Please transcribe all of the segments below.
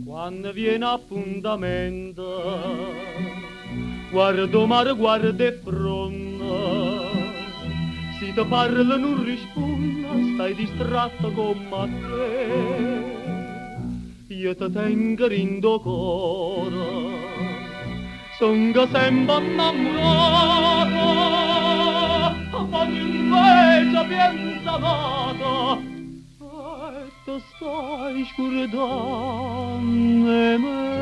Quann vien appuntamento, guarda 'o mare, guarda 'e ffronne, si te parlo nun rispunne, stai distratta comm' a che. Io te tengo dint' 'o core, songo sempe 'nnammurato, ma tu invece pienze a n'ato e te stai scurdanno 'e me.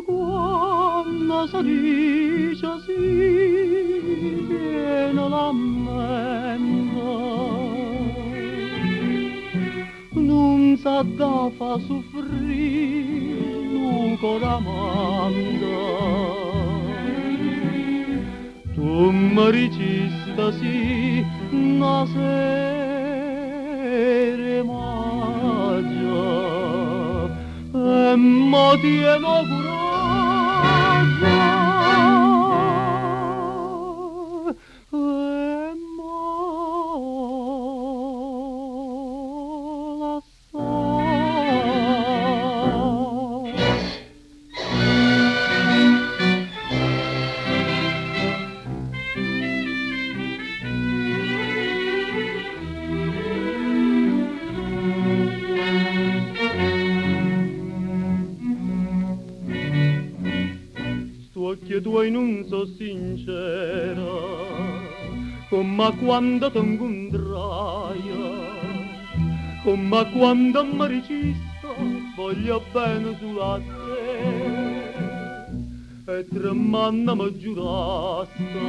Quanno se dice sì, tienelo a mente, nun s'ha da fa suffrì nu core amante. Tu me diciste sì na sera 'e maggio e mo tiene 'o curaggio 'e me lassà. St'uocchie tuoi nun so' sincere, comm' a quando te 'ncuntraie, comm' a quando me diciste voglio bene sulo a te, e tremmanno me giuraste,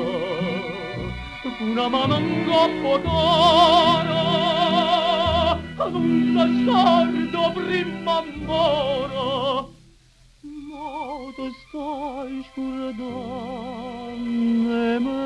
cu na mano 'ncopp' 'o core, nun se scorda 'o primmo ammore. Mo te stai scurdanno 'e me.